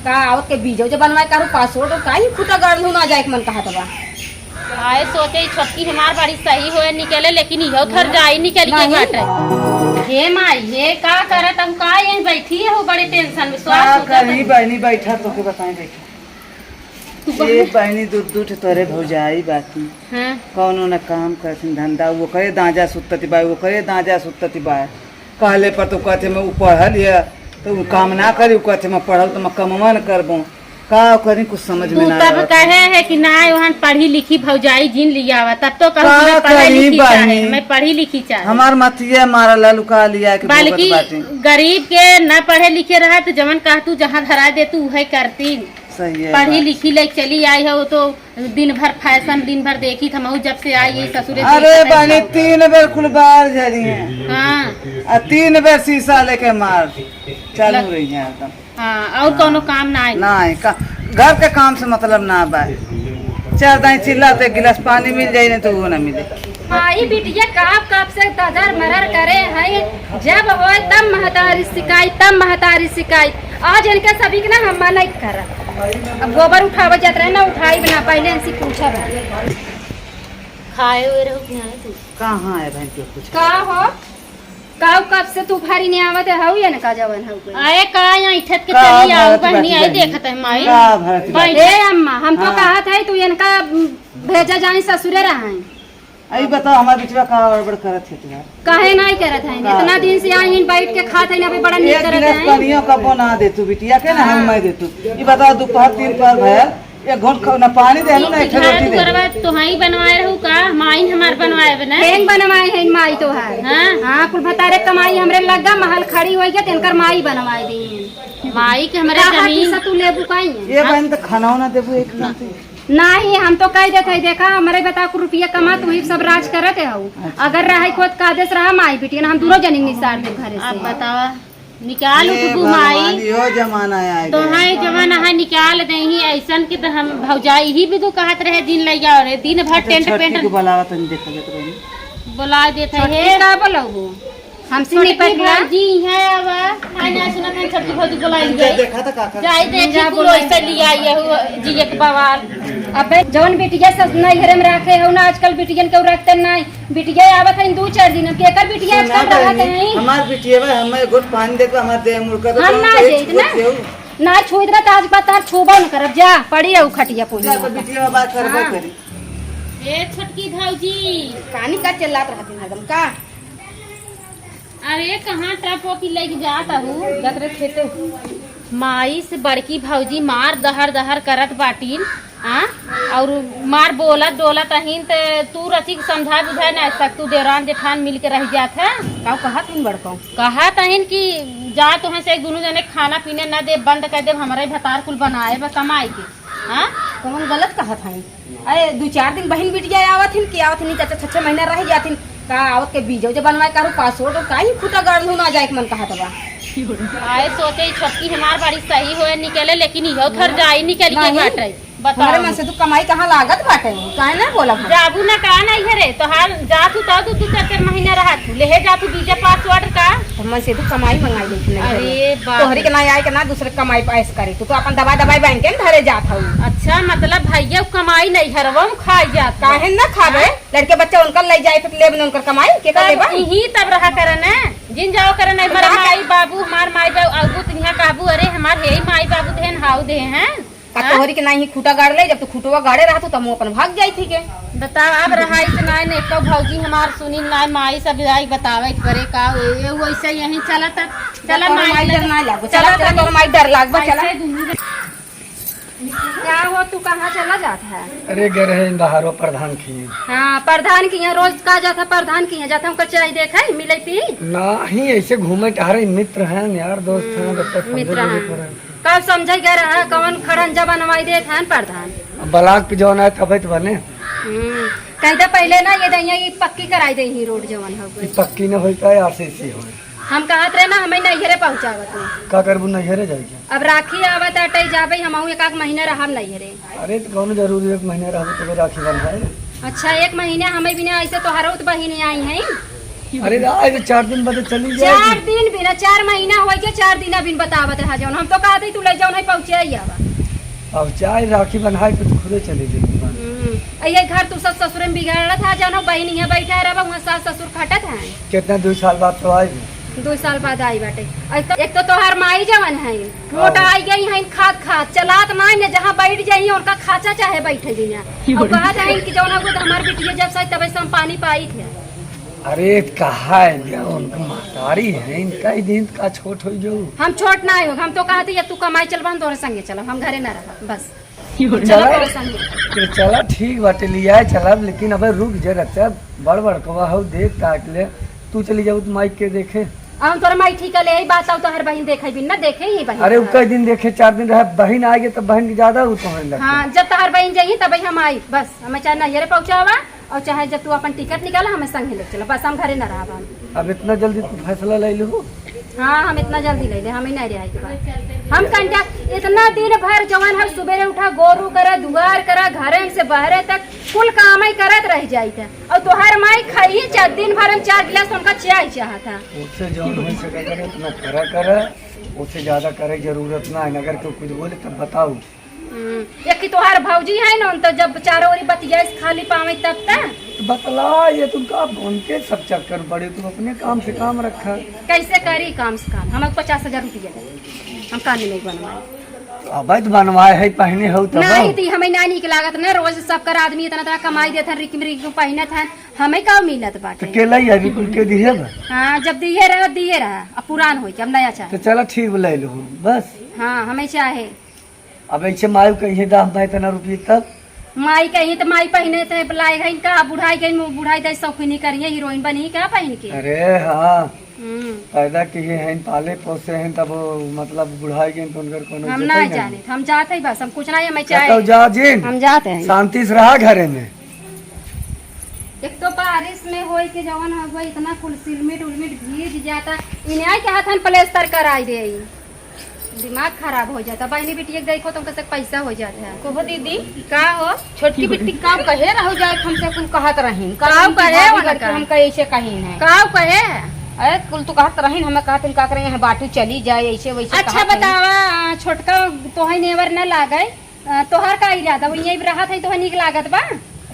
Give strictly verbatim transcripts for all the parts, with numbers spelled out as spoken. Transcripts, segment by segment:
का आवत के बीजो जे बनवाए कारू पासपोर्ट और काई खुटा गाड़ लू ना जाए के मन कहत बा। आए सोचे ई छोटकी हमार बड़ी सही होए निकले, लेकिन इहो थर जाई निकल के नहीं। बाटे। हे माई, हे का करत हम, का यहीं बैठी हो बड़े टेंशन में? का स्वास्थ्य करी बहनी, बैठा तो के बताई बैठा। तू ये बहनी बहनी दू दू ठे तोरे भौजाई बाकी। हाँ। कौनो न काम करथिन धंधा, वो करे दांजा सुतती बा, वो करे दांजा सुतती बा। कहले पर तो कहते में ऊ पढ़ल है, तो ऊ काम ना करी, ऊ कहते में पढ़ल तो मैं कमवा न करबो। का करी, कुछ समझ में तू ना तब आवत। कहे है कि ना, ओहन पढ़ी लिखी भौजाई जिन लियावा, तब तो कहू का कि मैं पढ़े करी लिखी चाहे, बहनी? मैं पढ़ी लिखी चाहे। हमार मतिया मारा ललुका लिया के बल्कि भोगत बाटे। गरीब के ना पढ़े लिखे रहा तो जवन कहतू जहाँ धरा देतू उहे करती। सही है पढ़ी बात। लिखी ले चली आई हो तो दिन भर फैशन, दिन भर देखी त हमहू जब से आई यही ससुरे अरे देखत है बहनी, सब। तीन बेर कुल बाहर झरी है। हाँ। आ तीन बेर शीशा लेके मार चालू ल- रही है एकदम। हाँ, और हाँ। कौनो काम ना आई। ना आई का, घर के काम से मतलब ना बा। चार दाई चिल्ला तो एक गिलास पानी मिल जाई, नहीं तो वो ना मिले। हाँ, ई बिटिया काप काप से ददर मरर करे है, जब होए तब महतारी सिकाई, तब महतारी सिकाई। आज इनके सभी के ना हम मना करब। अब गोबर उठावे जात रहे ना, उठाई ना, पहले इनसे पूछब। खाए हुए रहो कि नहीं तू? कहाँ है बहन के कुछ? का हो? काऊ कब से तू भारी नहीं आवत है, हऊ या ना का जवन हऊ कोई? आए का यहाँ इठत के का चली आओ भागत बहनी, बाटी आई बहनी? देखत है माई। का भागत बैठ। बाटी? ए अम्मा, हम तो हाँ। कहत है तू इनका भेजा जाए ससुरे रहे। आई बताओ, हमार बिटिया का गड़बड़ करत है तुम्हार? काहे नहीं करत है? का? इतना दिन से आई इन बैठ के खात है ना, अभी बड़ा नीक एक करत गिलास है। पानियो कबो ना दे तू बिटिया के, ना हाँ। हम मैं दे तू। ई बताओ, दोपहर तीन पहर भयल, एक घूंट खाओ, ना पानी दे, ना एक ठो रोटी दे। दुआरवा तोहाई बनवाए रहू का? माई हमार बनवाए बना। हेंग बनवाए है माई तोहार। हाँ। हाँ, कुल भतारे कमाई हमरे लग्गा, महल खड़ी होई गया, तेनकर माई बनवाए दी। माई के हमरे कहा जमीन। किसा तू लेबू काई? ये हाँ। बहन तो खाना वाना देबू एक ना। नहीं, हम तो कह देते हैं, देखा, हमरे बता को रुपया कमा, तू ही सब राज करत है हो। अच्छा। अगर रहे खुद का आदेश रहा, माई बिटिया, हम दोनों जनी निसार दे घरे से। अब बतावा, निकाल ये उठबू भगवान, माई। यो जमाना आए तो गया। है जमाना है, निकाल दे ही ऐसन के तो हम भौजाई ही भी तो कहत रहे, दिन ले जाओ रे, दिन भर अच्छा, टेंट छोटकी पेंट। को बुलावा, तनी देखा जात रही। बुला देते छोटकी हैं। का बोलबू? हमसे छोटकी निपट ला। भौजी है अब। आइ ना सुनत है, छोटकी भौजी बुलाई जा गई। देखा था का कर। जाई देखी जा कुल बोलाई। ऐसे लिया ये हो जी एक बवाल। अबे जौन बिटिया सस नैहरे में रखे हो ना, आजकल बिटियन के रखते नहीं। बिटिया आवत है दो चार दिन, केकर बिटिया सुना आजकल रहत बहनी, है? हमार बिटिया बा, हमें गोट पानी देत बा, हमार देह मुड़का तो हम कौन ना कहे जाइत छुअत ना। केहू? ना छुइत ना, तो आज बात तार छुबा न करब, जा पड़ी है उ खटिया पूरी जा तो में। बिटिया बात करबे हाँ। करी। ए छोटकी भौजी। कानी का चिल्लात रहती हरदम का? अरे, कहाँ ट्रक ओकी लेके जात हूँ? जात रहे खेते। माई से बड़की भौजी मार दहर दहर करत बाटीन, हाँ? और मार बोलत डोलत अहिन, त तू रचिक समझा बुझाए ना सक, तू देवरान जेठान मिल के रह जात है। का कहत हिन बड़कऊ? कहत अहिन कि जा, तुहें से दुनू जने खाना पीने न दे, बंद कर दे, हमरे भतार कुल बनाए बा कमाई के। हाँ? कौन गलत कहत है? अरे, दू चार दिन बहिन बिटिया आवत हिन कि आवत हिन, चाचा छह छह महीना रह जात हिन। का आवत के बीजो जे बनवाए कारू पासपोर्ट और काई खुटा गाड़ लू ना जाए के मन कहत बा। आए सोचे ई छोटकी हमार बड़ी सही होए निकले, लेकिन इहो थर जाई निकल के नहीं। बाटे। बताओ। हमारे मन से तू कमाई कहाँ लागत बाटे? काहे ना बोला हम? जाबू ना का नहीं घरे, तो हाल जा तू तो दू दू चार चार महीना रहा तू, लेहे जा तू बीजा पासपोर्ट का। तो मन से तू कमाई मंगाई लेकिन नहीं अरे घरे। बाप तोहरी रे। के ना आए के ना दूसरे कमाई पास करे, तू तो अपन दवाई दवाई बैंक के धरे जात हऊ। अच्छा, मतलब भैया कमाई नहीं घरवा में खाई जात बा। काहे ना खाबे? हाँ? लड़के बच्चा उनकर ले जाए, फिर लेब न उनकर कमाई, के कर तब लेबा? यही तब रहा करे न, जिन जाओ करे न, हमार का? माई बाबू, हमार माई बाबू, अबू तिनिया कहबू, "अरे, हमार हे माई बाबू देहन, हाउ देहन।" का हाँ? तोहरी के नाही खूटा गाड़ ले, जब तू खूटवा गाड़े रहतू, तब मुँह अपन भाग जाई थी के। बताओ, अब रहाई से नाय ने, एको भौजी हमार सुनी नाय, माई सब जाई बतावे के परे का, ए, ए, वैसे यहीं चलत, चला तोहर माई माई लगे। डर ना लागो, चला, चला चला, तनी। तोहर माई डर लागबा, चला। ऐसे दुनू का हो, तू कहाँ चला जात है? अरे, गए रहे इन बाहरो प्रधान की। हाँ, प्रधान की यहाँ रोज का जात है, प्रधान की यहाँ जात है, हमको चाय देखे, मिले पी? नाही, ऐसे घूमे टहरे, मित्र हैं, यार दोस्त हैं, हम्म, बच्चा समझे मित्र जरूरी हैं। पड़े। कब समझे गए रहा, कौन खड़ंजा बनवाई देत हैं प्रधान? अब ब्लॉक पे जौन आए, तबे तो बने। हम्म, कहीं तो पहले ना ये दइया, ये पक्की कराई दे ही रोड जवन हो गई। ये पक्की न होई पाए, आरसीसी होई। हम कहत रहे ना, हमें नैहरे पहुँचावत नहीं। का करबू नैहरे जाई के? अब राखी आवत अटई जाबे, हमहू एक आध महीना रहब नैहरे। अरे, तो कौनो जरूरी एक महीना रहबू, तो राखी बंधाए। अच्छा, एक महीना हमें बिना ऐसे तो हरौत बहिन आई हैं। अरे, आए तो चार दिन बदे चली जाए। चार दिन भी ना, चार महीना होइ के चार दिन बिन बतावत रहा जौन। हम तो कहत ही तू लइ जौन है पहुँचाई आवा। अब चाहे राखी बन्हाए के तो खुदे चली जाए दुकान। हम्म, ये घर तू सब ससुरे में बिगाड़त हा, जानो बहिन यहाँ बैठा रहा, वहाँ सास ससुर खटत हैं। कितना दो साल बाद तो आई भी। दो साल बाद आई बाटे। एक तो, एक तो तोहार माई जवन है, मोटा आई गई हैं खात खात, चलात नाहीं न, जहाँ बैठ जाई उनका खाचा चाहे बैठे दिया। और कहा जाए कि जौन है वो हमार बिटिया जब से तबे से हम पानी पाई थे। अरे, कहा है भैया, उनका महतारी है, इनका ही दिन का छोट हो जो। हम छोट ना हो, हम तो कहत ही, "या तू कमाई चलबा, हम तोरे संगे चलब, हम घरे ना रहब, बस।" चला, चलो, तोरे संगे। तो चला, ठीक बाटे, लियाए चलब, लेकिन अबे रुक जे, रचा, बड़ बड़ कवा हो, देख ताक ले, तू चली जाऊ तो माई के देखे। अब हम तोरे माई ठीक ले, यही बात, आऊ तोहर बहिन देखे बिन ना देखे ही बहिन। अरे, उ कई दिन देखे, चार दिन रहे, बहिन आ गए, तब बहिन के ज्यादा उ तोहर लगता। हाँ, जब तोहर बहिन जाइए, तब हम आई, बस, हमें चाहे नैहरे पहुँचावा, और चाहे जब तू अपन टिकट निकाला, हमें संगे ले चला, बस हम घरे न रहब हम। अब इतना जल्दी तू फैसला ले लू? हाँ, हम इतना जल्दी ले ले, हमें नहीं रहे के बाद। हम कंटा इतना दिन भर जवन है सुबेरे उठा, गोरू करा, दुआर करा, घरे से बहरे तक कुल काम ही करत रह जाई था। और तोहार माई खाई चार दिन भर में चार गिलास उनका चाय चाहत है। उससे जौन हो सका करे उतना करा करा, उससे ज्यादा करे जरूरत ना है। अगर कोई कुछ बोले तब बताओ। हम्म, एक ही तोहार भौजी है न, तो जब चारों ओरी बतियाइस खाली पावे तब त। तो बतला, ये तुमका उनके सब चक्कर में पड़े, तुम अपने काम से काम रखा। कैसे करी काम से काम? हमें पचास हजार रुपया दे, हम कान में बनवाए। तो अब तो बनवाए है, पहने हो तब। नहीं, ती हमें ना नीक लागत ना, रोज सबकर आदमी इतना इतना कमाई देत हैं, रिकिम रिकिम पहनत हैं, हमें का मिलत तो बाटे? के लाई है, बिल्कुल के दिए बा? हाँ, जब दिए रहा, दिए रहा, अब पुरान होई के, अब नया चाहे। तो चला ठीक बा, ले लो बस। हाँ, हमें चाहे। अब ऐसे माई कहिए, "दा, हम इतना रुपये तब।" माई कही तो माई पहने थे, लाए गई का, बुढ़ाई गई, मु-, बुढ़ाई दे शौकीनी करिए, हीरोइन बनी का पहन के? अरे हाँ, हम्म। पैदा किए हैं, पाले पोसे हैं, तब वो, मतलब, बुढ़ाई गई तो उनकर कोनो हम इज्जत ना नहीं जाने, है। हम जाते ही बस, हम कुछ नहीं, हमें चाहे। कहता जा जिन, हम जाते हैं। शांति से रहा घरे में। एक तो बारिश में होई के जवन हो गई, इतना कुल सिलमिट उलमिट भीज जाता, इन्हें के हाथन प्लेस्तर कराई दे। दिमाग खराब हो जाता। बहनी बिटिया के देखो तो उनका से पैसा हो जाता है। कहो दीदी। का हो? छोटकी बिट्टी का कहे रहो जाए, हमसे कुल कहत रहीन। काऊ कहे भाभी वाला घर के का? हमका ऐसे कहीन है। काऊ कहे? अरे कुल तो कहत रहीन, हमें कहत रहीन का करें, यहाँ बाटू चली जाए, ऐसे वैसे अच्छा कहत रहीन। बतावा, छोटका तोहई नेवर न लागे, अ, तोहार का इरादा? वो यहीं रहत है, तोहर नीक लागत बा?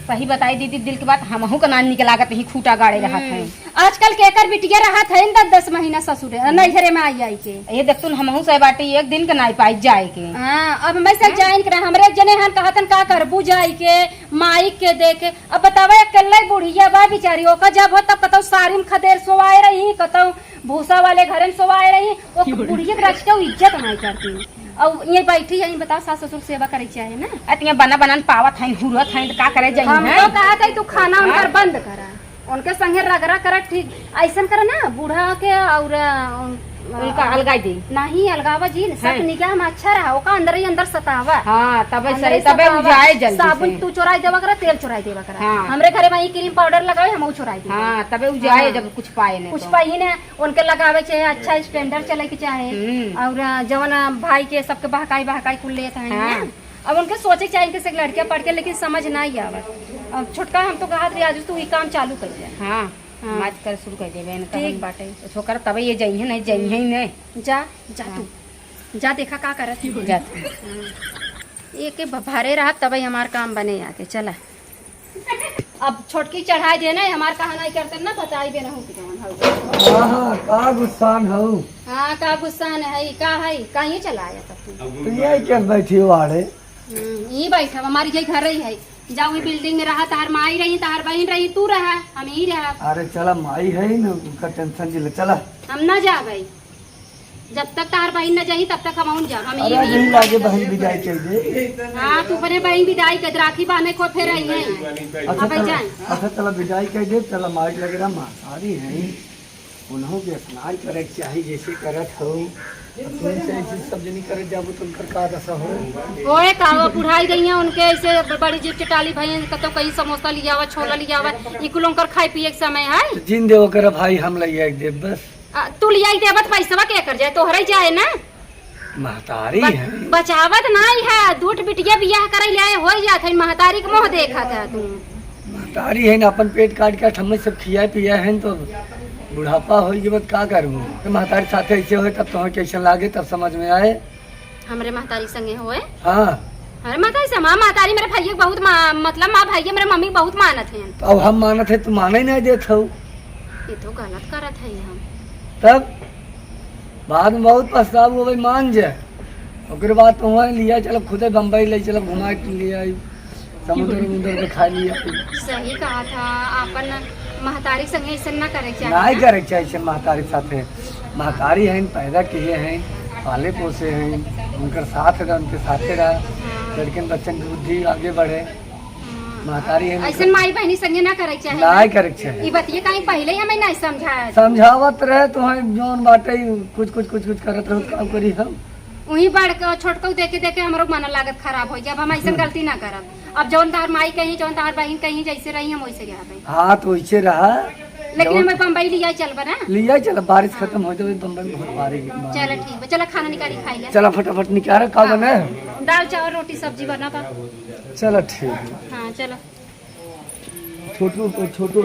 सही बताई दीदी, दिल के बात, हमहू का ना नीक लागत, ही खूटा गाड़े रहत हम्म। है। आजकल केकर बिटिया रहत है दस दस महीना ससुरे, नैहरे में आई आई के। ये देख तू, हमहू से बाटी एक दिन के नाई पाई जाए के। हाँ, अब मैं से हैं? जाइन के रहा, हमरे एक जने हन कहतन का करबू जाए के, माई के देखे। अब बतावा, अकेले बुढ़िया बा बिचारी, ओका जब हो तब कतौ सारी में खदेर सोवाए रही, कतौ भूसा वाले घरे में सोवाए रही, ओ बुढ़िया के रच के उ इज्जत नाई करती। और ये बैठी है, ये बताओ, सास ससुर सेवा करे के चाहे ना? अतिया बना बनन पावत हैं, हुरत हैं, तो का करे जाई हम हैं? तो कहत है, तू खाना उनकर हाँ? बंद करा, उनके संगे रगड़ा करा, ठीक ऐसन करा ना, बूढ़ा के और, अ, उनका अलगाई दे। नहीं, अलगावा जी, सब हैं। निगाह में अच्छा रहा, ओका अंदर ही अंदर सतावा। हाँ, तबे अंदर सही, ही तबे सतावा। उजाए जल्दी साबुन से। तू चोराई देवा करा, तेल चोराई देवा करा। हाँ। हमरे घरे वही क्रीम पाउडर लगावे, हम उ चोराई देवा। हाँ, तबे उजाए हाँ। जब कुछ पाए ना कुछ तो। पाई ना। उनके लगावे चाहे, अच्छा स्टैंडर्ड चले के चाहे। हम्म। और, अ, जवन, अ, भाई के सबके बहकाई बहकाई कुल लेत हैं, हाँ। हैं? अब उनके सोचे के चाहे कि से लड़कियां पढ़ के, लेकिन समझ ना ही आवत। अब छोटका हम तो कहत रही, आज तू ई काम चालू कर दे। हाँ, हाँ। हम आज कर शुरू कर देबे, इनका ठीक हम बाटे। छोकर तबे ये जइहे नहीं, जइहे ही नहीं। जा, जा हाँ। तू, जा देखा का करत ही। जा तू। हाँ। ये के भ-, भरे रहा तबे हमार काम बने आके, चला। अब छोटकी चढ़ाई देना है, हमार कहा नहीं करते ना, बताई बे रहूं कि जवन हऊ। हाँ, हाँ, का गुस्सान हऊ? हाँ, का गुस्सान है, का है, कहीं चला आया तब तू? तो ये क्या बैठी हो आड़े? हम्म, यहीं बैठा, हमारी यही घर ही है। जाओ, वही बिल्डिंग में रहा, तहार माई रही, तहार बहन रही, तू रहा, हम ही रहा। अरे चला, माई है ही ना, उनका टेंशन जिले, चला। हम ना जाबे। जब तक तहार बहिन न जाही, तब तक हमहूँ न जाब। हम अरे, यही यही लागे बहिन विदाई कइ दे। हाँ, तू अपने बहिन विदाई कइ दे, राखी बांधे को फिर आई है। अच्छा, अबे चला, जाए। अच्छा, चला, विदाई कइ दे, चला, माइक लगे रहा, महतारी है, उन्हों के स्नान करे के चाही, जैसे करत हो, तुम से ऐसे सब जनी करे जाबो, तो उनकर का दशा हो? ओए, का वो बुढ़ाई गई हैं, उनके ऐसे ब-, बड़ी जीप चटाली भई, कतो कहीं समोसा लियावा, छोला लियावा, ई कुल उनकर खाए पिए के समय है। तो जिन दे ओकर भाई, हम लइया के देब बस। आ, तू लियाई देबत पैसवा के कर जाए, तोहरे जाए ना। महतारी ब-, है। बचावत नाई है, दूठ बिटिया बियाह करे ले आए, होई जात है, महतारी के मोह देखत है तू। महतारी है ना, अपन पेट काट के हमें सब खिया पिया है तो। बुढ़ापा होई के बाद का करबू? तो महतारी साथे ऐसे होए तब तोहर कैसन लागे, तब समझ में आए। हमरे महतारी संगे होए? हाँ। हमरे महतारी से, हमार महतारी मेरे भैया के बहुत मा-, मतलब, माँ भैया मेरे मम्मी के बहुत मानत हैं। तो अब हम मानत है, तू माने नहीं देत हो। ये तो गलत करत है हम। तब बाद में बहुत पछताव हो भाई, मान जा। ओकरे बाद तो वहीं लिया चलो, खुदे बम्बई ले चलो, घुमा के ले आई, समुद्र उमुद्र दिखा लिया। सही कहा था, अपन महतारी के संगे ऐसे ना करे के चाही। नाय करे के चाही ऐसे महतारी के साथे। महतारी हैं, पैदा किए हैं, पाले पोसे हैं, उनकर साथ रहा, उनके साथे रहा, हाँ। लड़कन बच्चन की बुद्धि आगे बढ़े। हाँ। महतारी है, ऐसन माई बहनी संगे ना करे के चाही नाय ना। करे के चाही। ई बतिये काहे पहिले ही हमें नहीं समझाया। समझावत रहे तो हैं, जौन बाटे कुछ, कुछ, कुछ, कुछ करत रहो, काम करी हम। वही बड़ के, छोटकऊ देखे, देखे हमरो मन लागत खराब हो जाए। अब हम ऐसन हम्म। गलती ना करब। अब जौन तहार माई कही, जौन तहार बहन कही, जैसे रही हम वैसे रहबे। हाँ, तो वैसे रहा। लेकिन जौन हमें बम्बई लिया चलबा ना। लिया चल, बारिश हाँ। खत्म हो जाए, बम्बई में बहुत बारिश, बारिश। चलो ठीक बा, चलो खाना निकाली खाई ले। चला फटाफट निकाल, का हाँ। बने? दाल चावल रोटी सब्जी बना बा। चलो ठीक है। हाँ चलो। छोटू, छोटू।